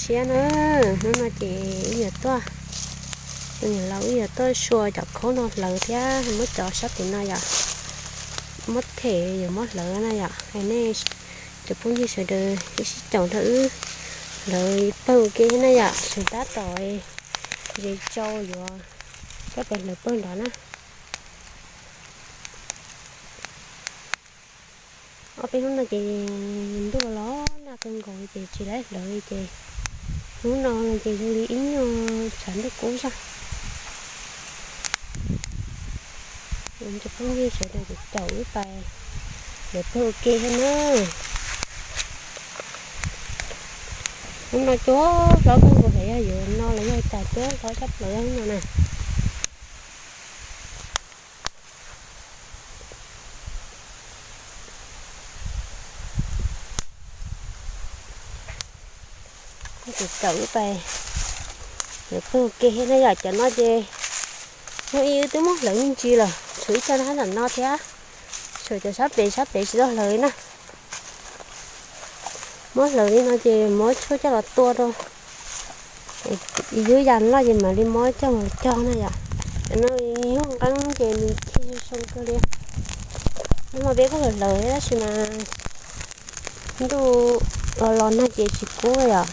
Siab na, hnub no ces wb yuav tuaj, tus niam laus wb yuav tuaj sua cov khaub no hlawv thiab muab cov sab pem no yom, muab them yuav muab hlawv na yom. Hais nej cov phooj ywg sawv daws ib sib caum nrog wb hlawv pawg ua ke thiab na yom, tseem tab tom ze tsau yuav coj pais hlawv pawg nrad na. Ob peb hnub no ces ntuj los los nag kawg nkaus ces tsis laib hlawv li ces hnub no ces zoo li ib nyuag tshav ntuj kub zog. Cov phooj ywg sawv daws caum wb pais hlawv pawg ua ke thiab na. Hnub no cuag hlob kawg nkaus, yog yuav no los yog cas cuag hlob tshaj plaws hnub no na. Ces caum wb pais hlawv pawg ua ke thiab na yom. Cov no ces hnub ib wb twb muab hlawv me ntsis lawm, tshuav ib co nyob ntawm no thiab, tshuav cov sab pem, sab pem tsis tau hlawv li na. Muab hlawv li no ces muab tshuaj coj los tua rau, ib yub ya loj ces mam li muab coj mus cog na yom. Cov no yog nqeeb ces nws cig zoo kawg li. Hnub no peb kuj hlawv hlawv tab sis mas ntuj los los nag ces tsis kub yom.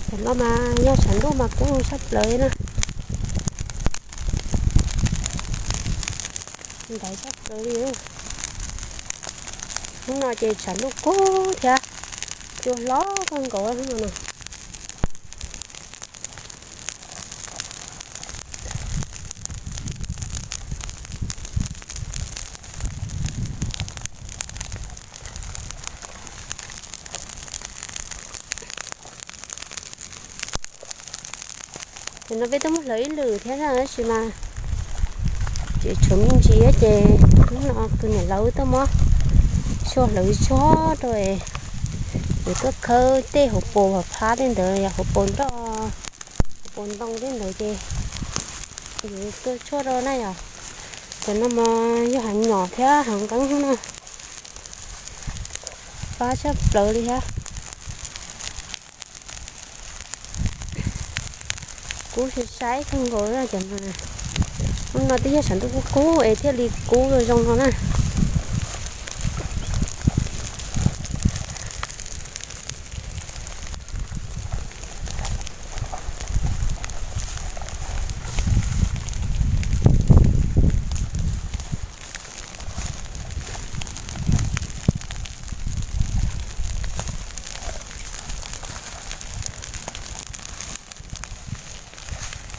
Cov no mas yog tshav ntuj mas kub sab plaws li na. Ntaiv sab plaws li. Hnub no ces tshav ntuj kub thiab cua hlob kawg nkaus hnub no na. Ces no peb twb muab hlawv ib lwm thiab tab sis mas tseem tshuav me ntsis ces hnub no tus niam laus wb tuaj muab sua hlawv zog rau es yuav tuaj khawb tej hauv paus hauv plab tej ntawd, hauv paus nroj, hauv paus ntoo tej ntawd ces yuav tuaj tshuaj rau na yom. Cov no mas yog hav nyom thiab hav nqeeb na, pab tshaj plaws li thiab. Kub sai sai kawg nkaus cov no. Hnub no twb yog tshav ntuj kub kub es thiaj li kub zoo no na.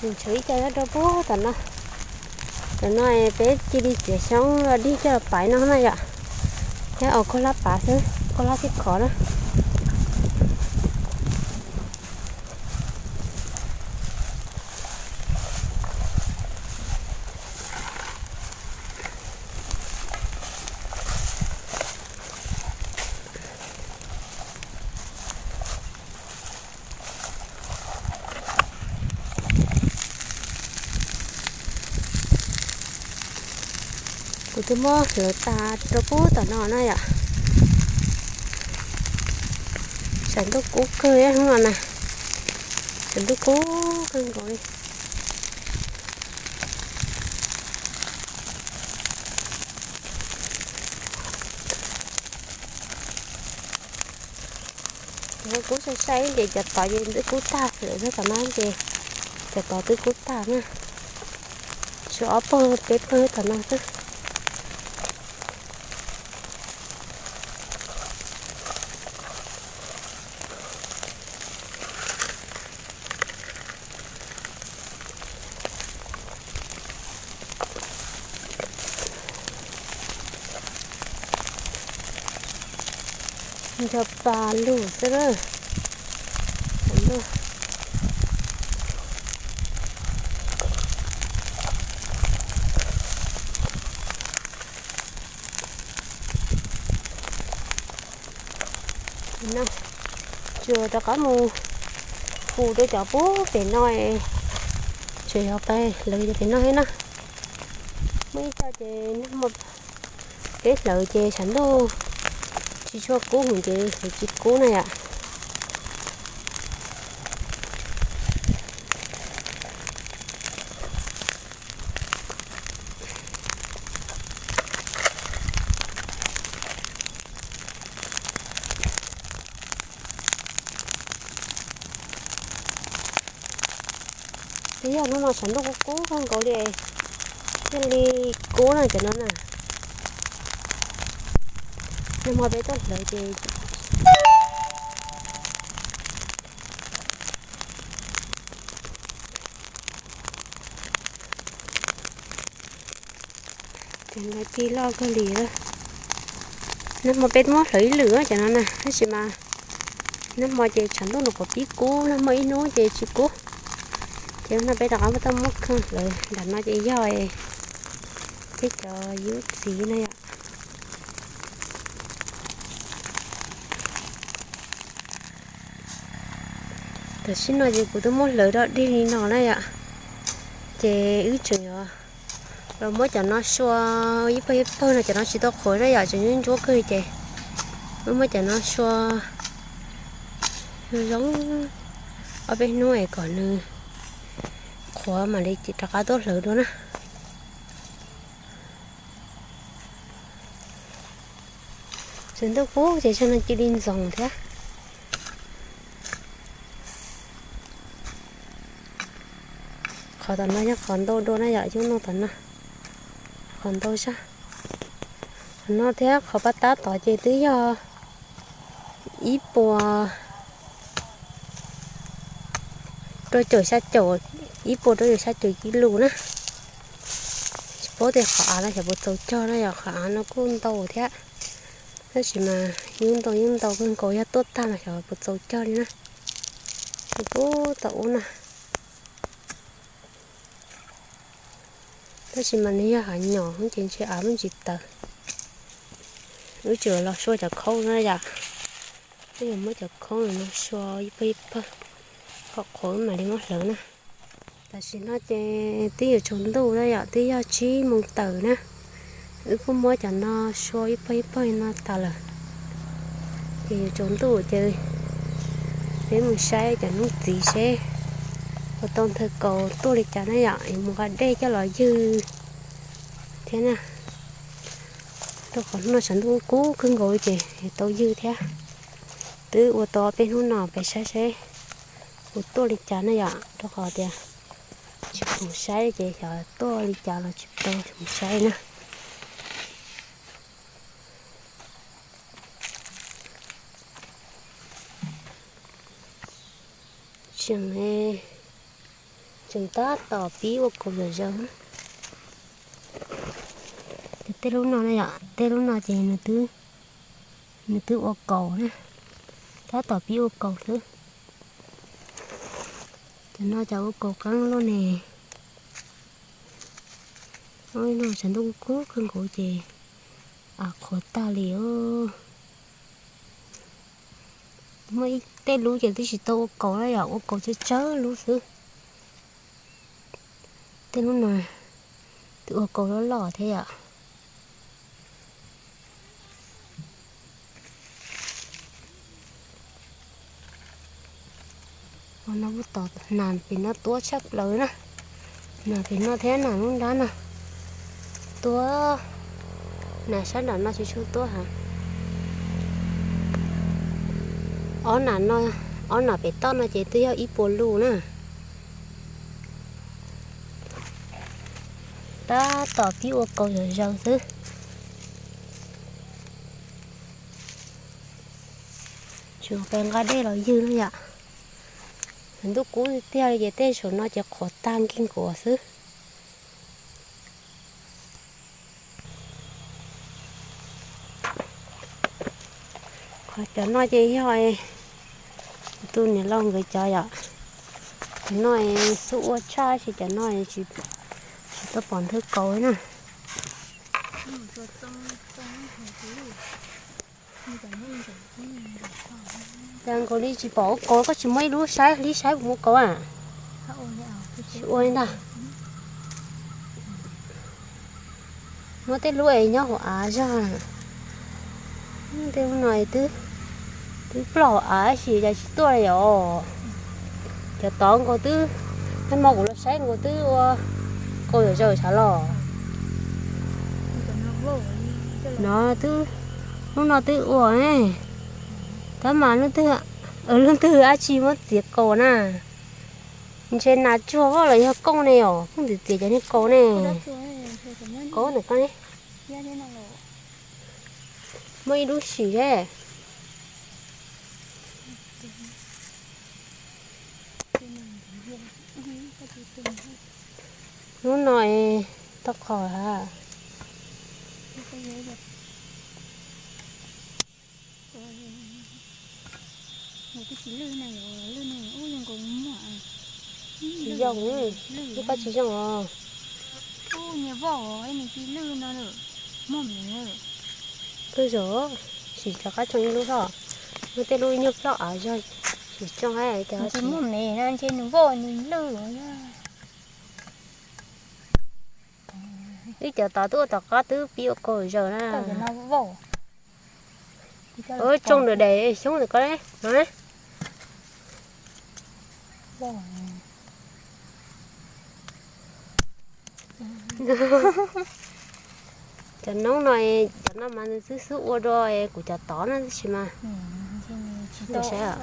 Nws tshuav ib co nyob rau puag tom no. Tom no peb cia li txiav xyoob dig coj los paiv no na yom. Thiab os, khaub hlab pav xwb, khaub hlab thiab khov na. Kuv twb muab hlawv tas rau puag tom no na yom. Tshav ntuj kub kawg hnub no na. Tshav ntuj kub kawg nkaus li. Cov kub sai sai ces cov tod ces twb kub tag lawm, tom no ces cov tod twb kub tag na. Tshuav ob pawg peb pawg tom no xwb. Nco pas lug xwb lawm. Tsuas rov qab mus fus rau cov puag pem no, tseem yog pais lawv cov pem no thiab na. Muaj ib co ces nag hmo peb hlawv ces tshav ntuj tsis tshua kub heev ces hlawv tsis kub na yom. Twb yog hnub no tshav ntuj kub kub kawg nkaus li, thiaj li kub na cov no na. Nag hmo peb tuaj hlawv ces ces no ci loj kawg li. Nag hmo peb muab hlawv ib lwm cov no na, tab sis mas nag hmo ces tshav ntuj nws qhuav pib kub, nag hmo ib hnub ces tsis kub. Ces no peb rov qab muab tau muab kheej hlawv nram no ces yog tej cov yub txiv na yom. Tam sim no ces kuv twb muab hlawv rau dej li no na yom, ces wb tseem yuav los muab cov no sua ib pawg ib pawg no, cov no tsis tau qhuav na yom, tseem ntsuab ntsuab kawg ces wb muab cov no sua zoo zoo ob peb hnub es kom nws qhuav mam li rov qab tuaj hlawv dua na. Tshav ntuj kub ces tshav no cia li ntxoov thiab. Qhov tom no yog qhov ntau dua na yom, yub ntoo tom no, qhov ntau zog. Qhov no thiab qhov pab tab tod ces twb yog ib puas rau caum xya caum, ib puas rau caum xya caum kib lus na. Tsis paub tias qhov av no xyov puas txaus cog na yom, qhov av no kuj ntau thiab, tab sis mas yub ntoo yub ntau kawg nkaus, yog tuaj tag los xyov puas txaus cog li na. Kuj tom ub na, tab sis mas nws yog hav nyom ces ntshe av muaj ntsis tawv. Wb tseem los sua cov khoob na yom, wb yuav muab cov khoob no sua ib pawg ib pawg kom qhuav mam li muab hlawv na. Tam sim no ces twb yuav tsaus ntuj na yom, twb yog tsib moos tawm na. Wb kuj muab cov no sua ib pawg ib pawg no tas lawm, ces yuav tsaus ntuj ces peb mus saib cov hnub txiv seb puas tau ntawg kaus tuaj li cas na yom, yuav mus nqa dej coj los ywg thiab na. Rau qhov hnub no tshav ntuj kub kawg nkaus ces tau ywg thiab. Twb ua tau peb hnub no peb saib seb puas tuaj li cas na yom, rau qhov tias tsis mus saib ces xyov tuaj li cas los tsis tau mus saib na. Tseem, tseem tab tom pib ua kaus zom zaws. Ces tej lub no na yom, tej lub no ces nws twb ua kaus na, tab tom pib ua kaus xwb. Cov no cov ua kaus qeeb loj ne. Ub, no tshav ntuj kub kawg nkaus ces av qhuav tag li os. Muaj ib tej lub ces twb tsis tau ua kaus na yom, ua kaus tsawg tsawg lub xwb. Tej lub no twb ua kaus loj loj thiab yom. Ua no kuj tom nas pem no tuab tshaj plaws na. Nas pem no thiab nas lub nrab no tuab, nas sab nram no tsis tshua tuab heev. Ob nas no, ob nas pem toj no ces twb yog ib puas lus na. Tab tom pib ua kaus zom zaws xwb. Tseem pes nqa dej los ywg no yom. Ntuj kub tiag tiag li ces tej saum no ces qhuav tag nkig nkuav xwb. Qhov cov no ces yog tus niam laus nkawd cov yom. Cov no xub ua tshaj, tab sis cov no tsis tau pom ntawg kaus na. Cas nkaus li tsis pom ua kaus, koj tsis muab ib lub saib hlib saib puas muaj kaus a? Tsis ua li ntag. Muab tej lub es nyob hauv av zog. Tej lub no twb, twb ploj hauv av tab sis cas tsis tuaj li os. Cov tod nkaus twb, nag hmo kuv los saib nkaus twb ua kaus zom zaws sav los. No twb, lub no twb ua, tab mas lub twg, lub twg dab tsi muab txiav kaus na. Ntshe nas tsuag los yog kooj ne os, kooj txiav txiav cov niag kaus ne. Kaus ntawm ko ne. Muaj ib lub sim seb. Lub no es tau qhov ha. Tsis zoo, lub ko tsis zoo os. Nyias voj nws tsis lwj no, muag me. Kawg zog, sim rov qab tsoo ib lub hlob. Muaj tej lub ib nyuag ploj av zog, sim tsoo hais tias muag me no ntshe nws voj nws lwj. Wb cov tod twb ua tom qab twb pib ua kaus zom zaws na. Ua tsoo daim daim xyoob ntawm ko no. Cov noob no, cov no mas nws xub xub ua dua kuv cov tod na tab sis mas. Saib,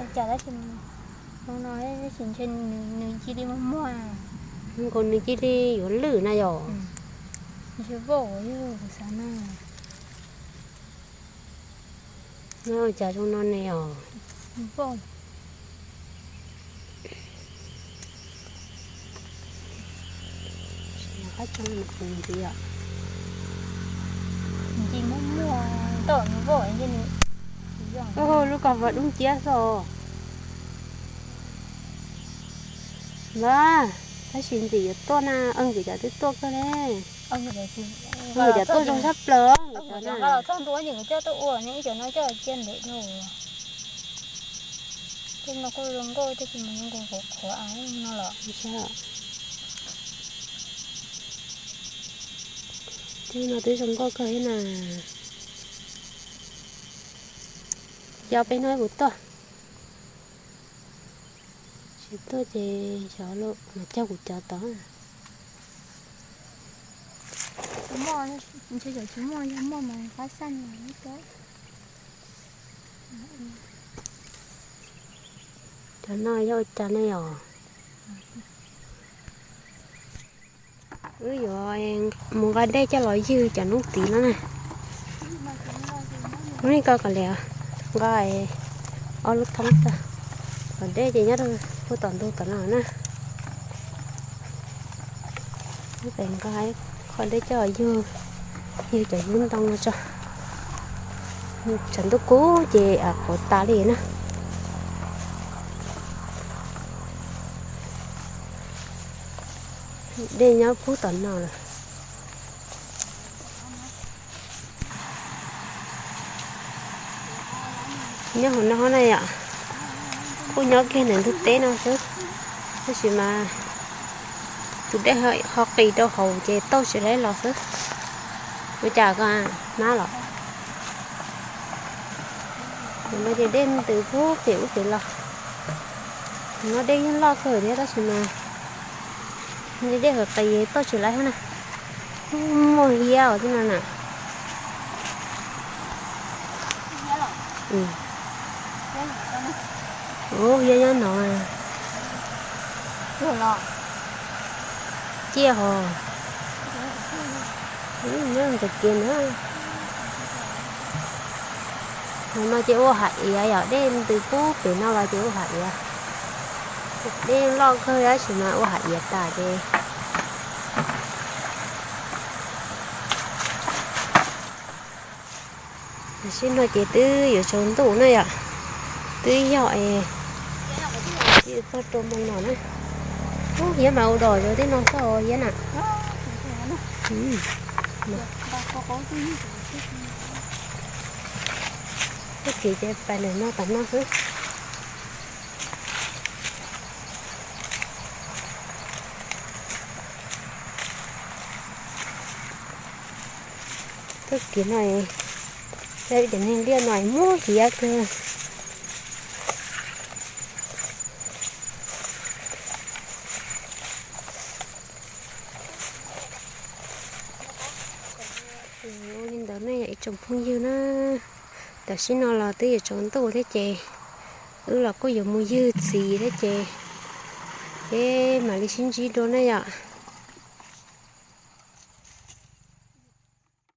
nkaus nws cia li yuav lwj na yom. Ua cas zoo no ne os. Lub ko vov dub nciab xwb. Mas tab sis ntxim yuav tuaj na, kuv cov twb tuaj kawg ne. Kuv cov tuaj zoo tshaj plaws. Tej no kuj zoo nkauj tab sis mas zoo nkauj qhuav qhuav no los. Tej no twb zoo nkauj kawg thiab na. Yog peb hnub kuv tuaj, tsis tuaj ces xyov lawm mas cog kuv cov tod. Tsis muaj, ntshe tsis muaj, yog muaj mas qab xaj no. Cov no yog ua cas ne os? Wb yuav mus nqa dej coj los ywg cov noob tiv no na. Hnub no ko kom liam nqa ob lub thoob tag, kom dej ces nyob rau puag tom ntug tom no na. Wb pem nqa qhov dej coj ywg, ywg cov yub ntoo no tso. Tshav ntuj kub ces qhuav tas li na. Dej nyob puag tom no lawm. Nyob hauv no na yom, kuj nyob kiag ntawm ntug teb no xwb, tab sis mas tus dej ho qis rau hauv ces tauj tsis laib los xwb. Ua cas ko hmab los? Hauv no ces dej ntws puag pem ub pem los. Hauv no dej yeej loj kawg thiab tab sis mas dej qis qis tauj tsis laib thiab na. Muaj hiab os tej no na. Ub, hiab nyob no. Ciaj hos. Nyob ntawm kiag na. Hauv no ces ua hav iav yom, dej ntws puag pem no los ces ua hav iav. Dej loj kawg tab sis mas ua hav iav tas ces. Tam sim no ces twb yuav tsaus ntuj na yom, twb yog es twb yuav txog rau moos no na. Ub, hiab mas ua dom zov tej no xwb os hiab na. Tag kis ces pais ntawm no tom no xwb. Txoj kev no, ib cov neeg liaj no muaj hiav kawg. Ua li ntawd ne yom ib tsoom phooj ywg na, tam sim no los twb yuav tsaus ntuj thiab ces wb los kuj yuav mus ywg txiv thiab ces peb mam li sib ntsib dua na yom.